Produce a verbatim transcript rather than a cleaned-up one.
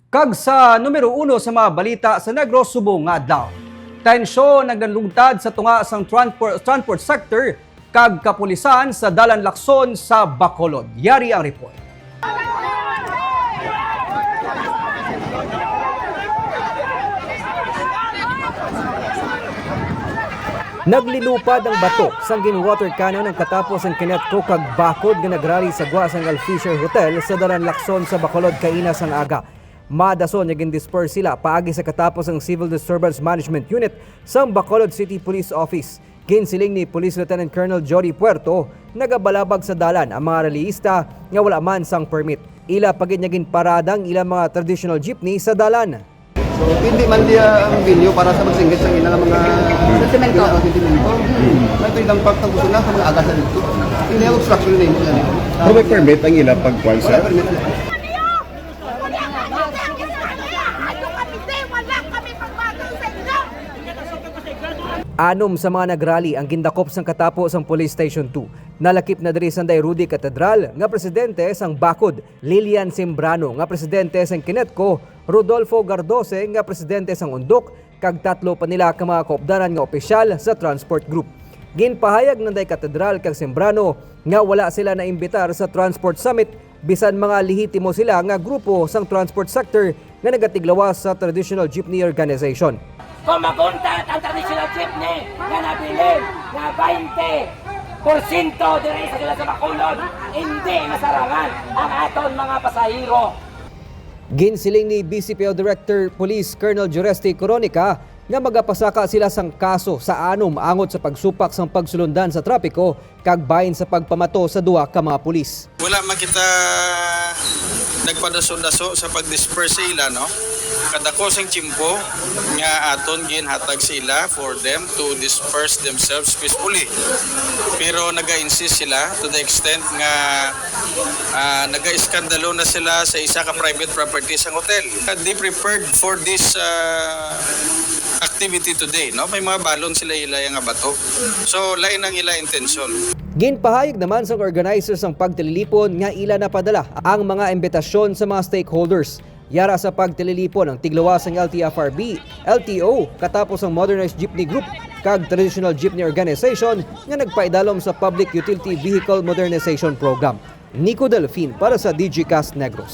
Kag sa numero uno sa mga balita sa Negros subong nga adlaw, tensyon nagalungtad sa tunga sang transpor-, transport sector kag kapulisan sa Dalan Lacson sa Bacolod. Yari ang report. Naglinupad ang bato sang gin-water cannon ang katapos ang kinetko kag bakod nga nagrally sa gwa sang El Fisher Hotel sa Dalan Lacson sa Bacolod kaina sang aga. Madason nga gin-disperse sila paagi sa katapos ang Civil Disturbance Management Unit sang Bacolod City Police Office. Ginsiling ni Police Lieutenant Colonel Jody Puerto, nagabalabag sa dalan ang mga rallyista nga wala man sang permit. Ila pa gid nga ginparada ang ilang mga traditional jeepney sa dalan. So, hindi man diya ang venue para sa magsinggit sa ilang mga sentimento. Ilang sentimento. May pwedeng pagtagusan na sa mga agas na dito. Hindi ang obstruction na yun. Pero may permit ang ilang pagkuhan, sir? Wala permit. Anom sa mga nagrally ang gindakop sang katapo sang Police Station two. Nalakip na diri sanday Rudy Catedral nga presidente sang bakod, Lilian Sembrano nga presidente sang kinetko, Rodolfo Gardose nga presidente sang undok, kag tatlo pa nila ka mga kaupdanan nga opisyal sa transport group. Ginpahayag nanday Catedral kag Sembrano nga wala sila naimbitar sa transport summit, bisan mga lehitimo sila nga grupo sang transport sector nga nagatiglawas sa Traditional Jeepney Organization. Kung maguntat ang traditional jeepney nga nabilin nga twenty porsyento diri sa sila sa Bacolod, hindi masarangan ang aton mga pasahero. Ginsiling ni B C P O Director Police Colonel Jureste Coronica nga magapasaka sila sang kaso sa anom angot sa pagsupak sang pagsulundan sa trapiko kag bahin sa pagpamato sa duha ka mga pulis. Wala man kita nagpadaso-daso sa pag-disperse sa ila, no? Kadako sing tiyempo nga aton ginhatag sa ila for them to disperse themselves peacefully. Pero naga-insist sila to the extent nga, ah, naga-iskandalo na sila sa isa ka private property sang hotel. They prepared for this, ah, activity today, no? May mga balon sila ila nga bato. So, lain ang ila intensyon. Ginpahayag naman sang organizers sang pagtililipon nga ila napadala ang mga imbitasyon sa mga stakeholders. Yara sa pagtililipon ang tigluwas sang L T F R B, L T O, katapos ang Modernized Jeepney Group kag Traditional Jeepney Organization nga nagpaidalom sa Public Utility Vehicle Modernization Program. Nico Delfin para sa Digicast Negros.